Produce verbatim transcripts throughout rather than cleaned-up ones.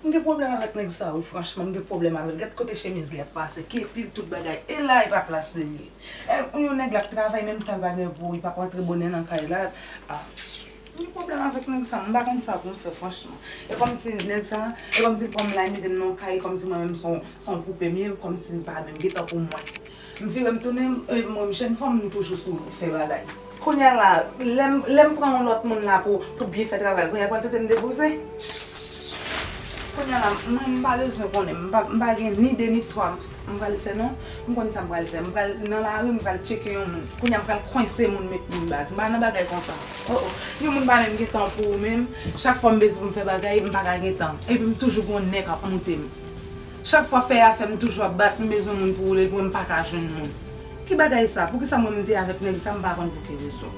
M gen pwoblèm avèk nèg sa wi, franchman, m gen pwoblèm avè l. Gad kote chemiz li ap pase, ki pil tout bagay. E la, e pa plas li li ye. E, yon nèg l ap travay, menm tan l pa gen pou li, p ap rantre bonè nan kay la. Ah, m gen pwoblèm avèk nèg sa, m pa konn sa pou m fè, franchman. E kòmsi nèg sa, e kòmsi l pran m la, e mete m nan yon kay, kòmsi mwen menm se yon, se yon poupe m ye, kòmsi l pa menm gen tan pou mwen. M vire m tounen, e mwen, m jèn fanm, m toujou sou fè bagay. Kounye a la, lè m, lè m pran yon lòt moun la pou, pou byen fè travay, kounye a pral tete m depoze. Kounye a la, mwen, m pa bezwen konnen, m pa, m pa gen ni de ni twa, m pral fè non, m konn sa m pral fè. M pral nan lari, m pral tcheke yon moun. Kounye a m pral kwense moun, met moun baz. M pa nan bagay konsa. Oh, oh. Yon moun pa menm gen tan pou ou menm. Chak fwa m bezwen pou m fè bagay, m pa ka gen tan. Epi m toujou gen yon nèg k ap moute m. Chak fwa fè afè m toujou ap bat, m bezwen moun pou woule l pou mwen, m pa ka jwenn moun. Ki bagay sa? Poukisa mwen m te avèk nèg sa, m pa konn pou ki rezon.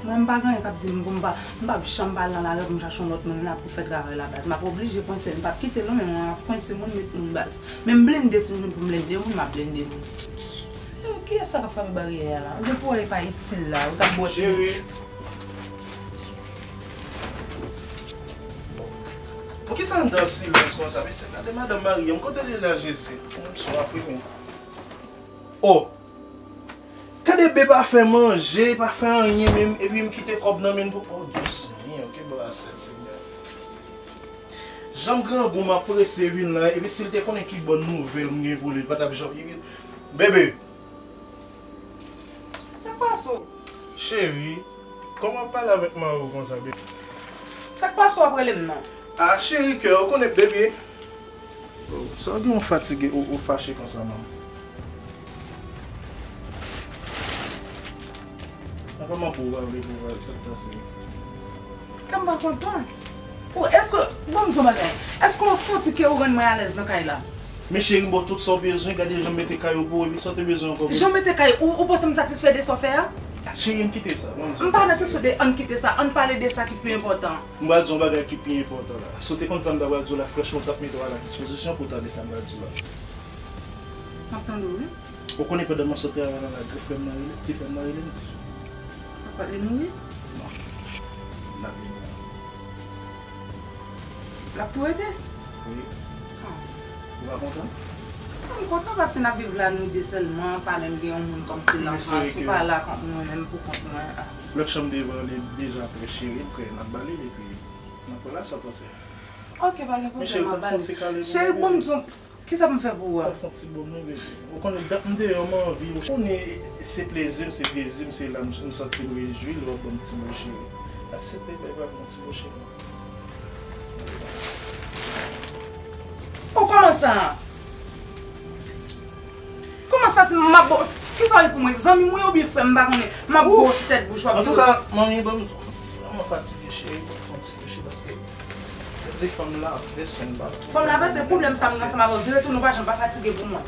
Mwen m pa gen anyen k ap di m pou m pa, m p ap janm pral nan lari pou m chache yon lòt moun la pou fè travay la baz. M ap oblije kwense l, m p ap kite l non, men mwen m ap kwense moun, met moun baz. Men m blende, si m jwenn pou m blende moun, m ap blende moun. Kiyès sa k ap frape baryè a la? Ou gen pou wè e pa itil la, ou t ap bwè. Cheri. Poukisa n nan silans konsa? Mesye, gade madanm marye m, kote l ye la, Jezi? Moun swa wi men. Oh! Gade bebe pa fè manje, pa fè anyen menm, epi m kite kòb nan men l pou, oh, Dye Senyè, ke brasè, Senyè. Jan grangou m ap prese vin la, epi si l te konnen ki bòn nouvèl m gen pou li, l pa t ap janm. Bebe! Sa k pase w? Cheri, kòman w ap pale avèk mari w konsa, bebe? Sa k pase w ap rele m nan? Ah, cheri kè, ou konnen, bebe. Oh, sa w gen w fatige, ou, ou fache konsa, manman? Apa m ap ou pale pou pale, sa k pase? Kè m pa kontan. Ou, èske, ban m di w yon bagay. Èske w santi ke ou rann mwen alèz nan kay la? Men cheri, m ba w tout sa w bezwen, gade jan m mete kay ou pou ou, epi sa w te bezwen ankò? Jan w mete kay, ou, ou panse m satisfè de sa w fè a? Cheri, ann kite sa. M pa nan kesyon de ann kite sa, ann pale de sa ki pi enpòtan. M pral di w yon bagay ki pi enpòtan la. Si w te konn sa m ta pral di w la, franchman, w t ap mete w a la dispozisyon pou w tande sa m pral di w la. M ap tande w, wi. Ou konnen pandan m ap sot travay la, gran frè m nan rele m, ti frè m nan rele m, ti frè m. Ou pa t li mouri? Non. L ap vin la. L ap tou rete? Wi. Ah. Ou pa kontan? M kontan paske n ap viv la nou de sèlman, pa menm gen yon moun kòmsi nan sans, ou pa la kont mwen menm pou kont mwen. Ah. Lòt chanm devan li deja prè, cheri, m kwè n ap ba li l epi n ap wè la sa w panse. Ok, pa gen pwoblèm, m ap ba li. Cheri, ban m di w, kisa pou m fè pou ou a? Fè yon ti bon non, bebe. Ou konnen dat m deyò, m anvi. Ou konnen se plezi m, se plezi m, se la m, m santi m rejwi lè w ap ban m ti mo cheri. Aksepte bay bay pou yon ti mo cheri. Ou kòmanse a? Kòman sa, si m ap bo-, kisa w ye pou mwen? Zanmi m ou ye oubyen frè m, m pa konnen. M ap bo sou tèt bouch w ap di. Antouka, manmi, ban m, m vrèman fatige, cheri, ban m fè yon ti kouche paske yo di fanm la pèsonn pa. Fanm la pèsonn, pwoblèm sa m gen ansanm avè w, di retourne ou pa janm pa fatige pou mwen.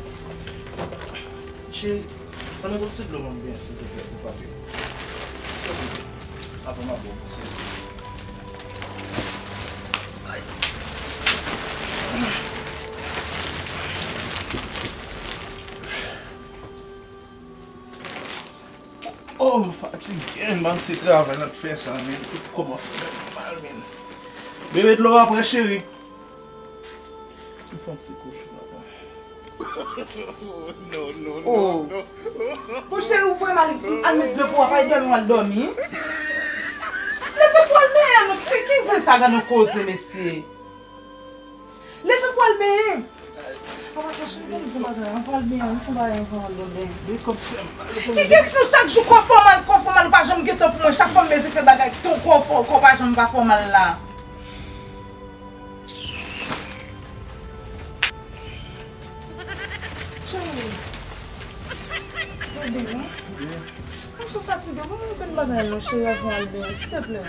Cheri, ann mete yon ti dlo ban m byen, silvouplè, pou papi. Avan m ap ba w pou sèvis. Ay. Oh, m fatige, man, se travay nan fè sa, men tout kò m ap fè m mal, men. Bebe, dlo a prè, cheri. M fè yon ti kouche, papa. Oh. Bon, cheri, ou vrèman al, al met dlo pou w, pa dòmi, w al dòmi. Leve pou w al benyen, nou, ki, ki zen sa, gad yon koze, mesye. Leve pou w al benyen. Papa, sa cheri, ban m fè yon bagay, ann fè w al benyen, ann fè yon bagay, ann fè w al benyen. Ki kesyon chak jou kò fè w mal, kò fè w mal, ou pa janm gen tan pou mwen, chak fwa m bezwen fè bagay, kò fè w, kò pa janm pa fè w mal la. Cheri. Bebe, wi. Kòm si w fatige, ban m yon grenn bagay non, cheri, avan w al benyen, silteplè.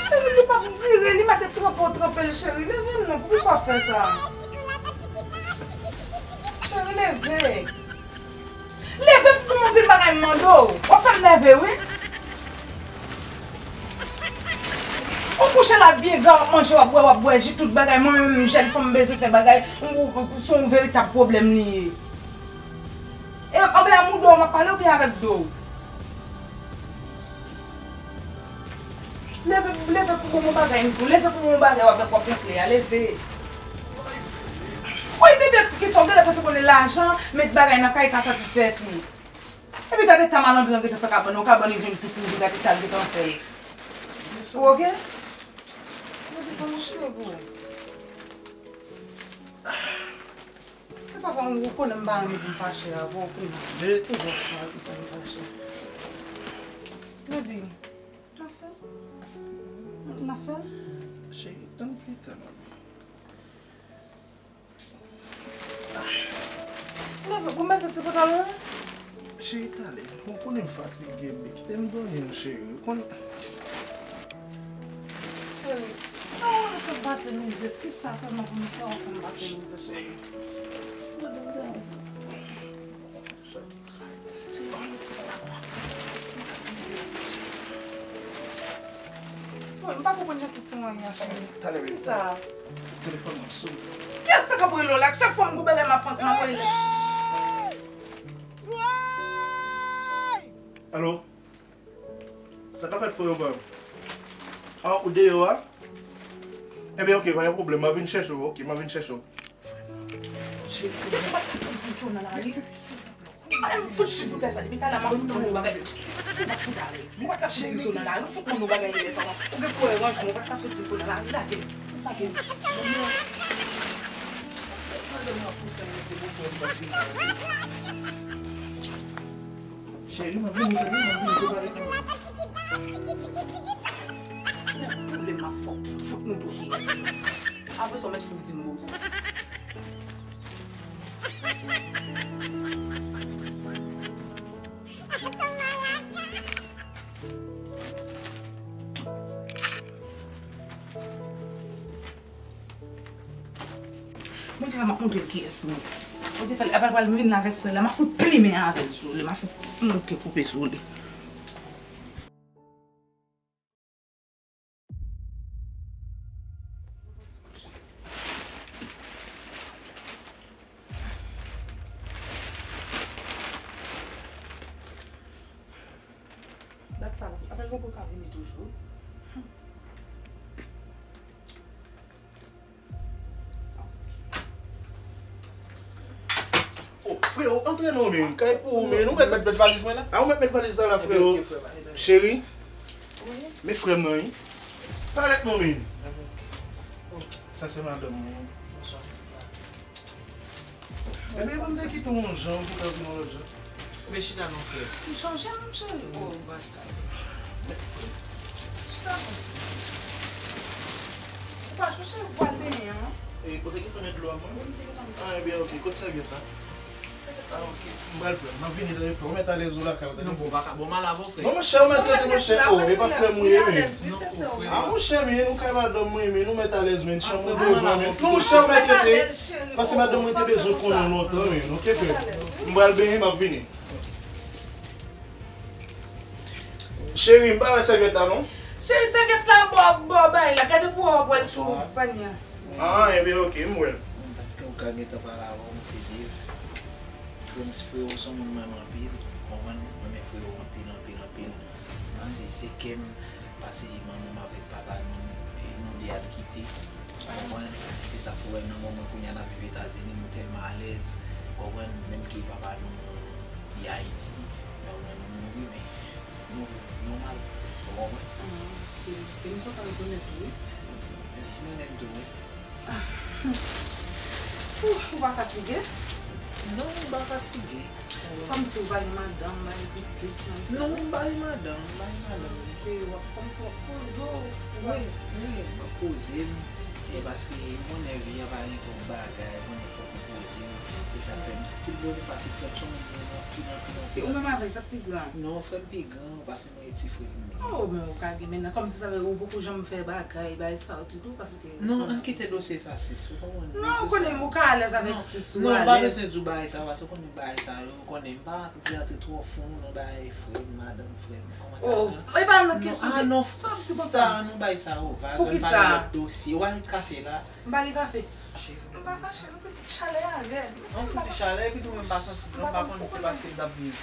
Cheri, li p ap dire, li mete tranpe w tranpe l, cheri. Leve non, poukisa w ap fè sa? Cheri, leve. Leve pou m anpil bagay m mande w. W ap fè m nève, wi. Ou kouche la byen gra, w ap manje, w ap bwè, w ap bwè ji, tout bagay. Mwen menm, jèn fanm, m bezwen fè bagay. Ou, ou, ou, se yon veritab pwoblèm li ye. E anba mouda w m ap pale oubyen avèk do w? Leve, leve pou bon bagay, m di w. Leve pou bon bagay, w ap, w ap gonfle a, leve. Woy, bebe, kisa w genlè panse konnen lajan, met bagay nan kay ka satisfè fi. Epi gade ta malandren gentan fè kabann nan, kabann li vin tou pouri, gade ta l gentan fè l. Ou oke? Mwen te konn cheve w. Se sa fè m rekonèt m pa renmen pou m fache avè w kounye a. Toujou ap fè m fache. Baby, n ap fè l? N ap fè l? Cheri, tann pita, mami. Leve, ou mete ti pantalon an? Cheri, talè. Bon, konnen m fatige, bebe. Kite m dòmi, non, cheri. Ou konn. Cheri, sa w ap fè m pase mizè? Ti sa sèlman pou m fè, w ap fè m pase mizè, cheri. Mwen, m pa konprann jan se ti mwen an, cheri. Talè, bebe. Kisa? Telefòn nan sone. Kiyès sa k ap rele w la? Chak fwa m goumen lè m ap panse, m ap rele. Alo? Sa k ap fèt, freo pa m? Ah, ou deyò a? Enben, oke, pa gen pwoblèm. M ap vin chèche w. Oke, m ap vin chèche w. Cheri, ou pa t ap di di l tou nan lari. Mwen fout chif ou sa, depi talè m ap fout moun yon bagay. Ou pa t fout ale. Ou pa t ap fout di l tou nan lari. Ou fout moun yon bagay lè sa. Ou gen pou w ranj mwen, ou pa t ap fout di l tou nan lari. Lage. Sa gen. Madanm nan pouse mwen se pou frè m pa vin. Cheri, m ap vini, tande, m ap vini, te pale pou mwen. Pwoblèm ap fòt, fout nou tou ki. Apre sa, w mèt fout di m Rose. Bondye, m ap montre l kiyès mwen. Bondye fè l, apre l pral vin la avèk frè l la, m ap fout plimen avè l sou li, m ap fout mouke koupe sou li. Dat sa, apèl poko ka vini toujou. Oh, freo, antre non, men. Kay pou ou, men. Ou mèt met valiz mwen la? Ah, ou mèt met valiz la, la, freo. Cheri, men frè m nan, wi. Parèt non, men. Sa se madanm mwen. Bonswa, sista. Ebyen, ban m te kite w yon jan, ou te ka vin yon lòt jan. Ebyen, chita non, frè. M chanje, mon cheri. Oh, basta. Chita non. Ou pa chouche, ou pral benyen, an. E, ou te gentan met dlo a mwen? Wi, m te gentan met. Ah, ebyen, oke. Kote sèvyèt la? Ah, oke. M pral pran. M ap vini, tande, frè. Ou mèt alèz ou lakay ou, tande, frè. Non, frè, ou pa ka. Bon, m al avè w, frè. Non, monchè, ou mèt rete, monchè. Oh, e pa frè m ou ye, men. Ah, monchè, men, ou ka madanm mwen, men, ou mèt alèz, men. Chanm ou devan, men. Non, monchè, ou mèt rete. Paske madanm mwen te bezwen konnen w lontan, men. Oke, frè. M pral benyen, m ap vini. Cheri, m pa wè sèvyèt la, non. Cheri, sèvyèt la bò, bò bay la. Gade pou w wè sou panye a. Ah, enben, oke, m wè l. Mwen pa t kwè ou ka gentan pale avè w, m sezi. Frè m, frè w se yon moun mwen renmen anpil, ou konprann? Mwen renmen frè w anpil, anpil, anpil. Pase se kè m, pase manman m avèk papa nou, e nou de al kite. Ou konprann? E sa fè w wè nan moman kounye a n ap viv Etazini, nou tèlman alèz, ou konprann? Menm ke papa nou, li Ayiti, men ou wè nou mouri, men nou nòmal, ou konprann? Ah, oke. E m kontan rekonèt ou, wi. Mwen menm tou, wi. Ah. Ou, ou pa fatige? Non, m pa fatige. Kòmsi ou pa gen madanm, pa gen pitit, kòmsi. Non, m pa gen madanm, m pa gen madanm. E w ap, kòmsi w ap poze w. Wi, wi, m ap poze m. E paske ou konnen vi a pa gen twòp bagay, ou konnen fòk ou poze w. E sa k fè m still poze m, paske frè m se yon moun mwen renmen anpil, anpil, anpil. E ou menm avè l, sa k pi gran? Non, frè m pi gran, paske mwen e ti frè l m ye. Oh, men ou ka gen, men kòmsi sa vle ou poko janm fè bagay, bagay sa yo ditou, paske. Non, ann kite dosye sa, sis, ou konprann? Non, ou konnen ou ka alèz avèk sis ou, alèz. Non, ou pa bezwen di w bagay sa, paske ou konnen bagay sa yo, ou konnen m pa vle antre twò fon nan bagay frè m, madanm frè m, kòman sa. Oh, e pa nan kesyon de. Ah non, sa, non, bagay sa yo vag, ann pale lòt dosye. Ou pa gen kafe la? M pa gen kafe. M pa fache, non, pitit, chalè a rèd. Yon ti ti chalè, epi tou menm m pa santi, m pa konn si se paske m t ap viv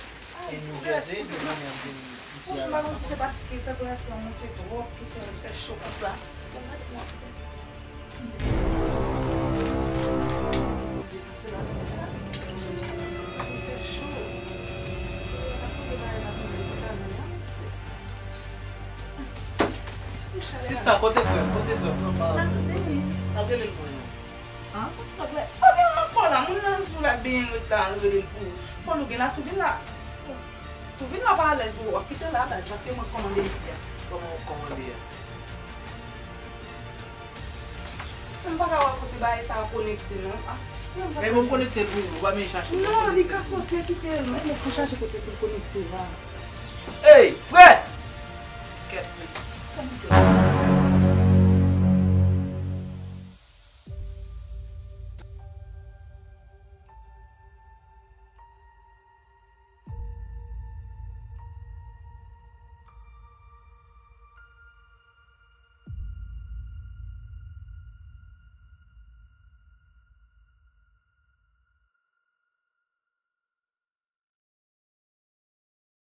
e New Jersey, epi kounye a m vin, m Franchman, m pa konn si se paske tanperati an monte twòp ki fè l fè cho konsa. Bon, gade, bon, Sista, kote frè m? Kote frè m? Mwen pa. Al rele l pou mwen. An? Sa gen anpò la, moun nan di w l ap benyen ret la, al rele l pou ou. Fò nou gen la, si w vin la. Si w vin la pa alèz, w ap kite la baz, paske mwen kòmande isi a. Kòman w kòmande a? M pa ka wè kote bagay sa a konekte non. Ah, men m pa Men bon, konekte pou ou, ou pa men chache. Non, li ka sote kite l. Men mwen pou chache kote pou l konekte la. Ey, frè! Kèt, mesye.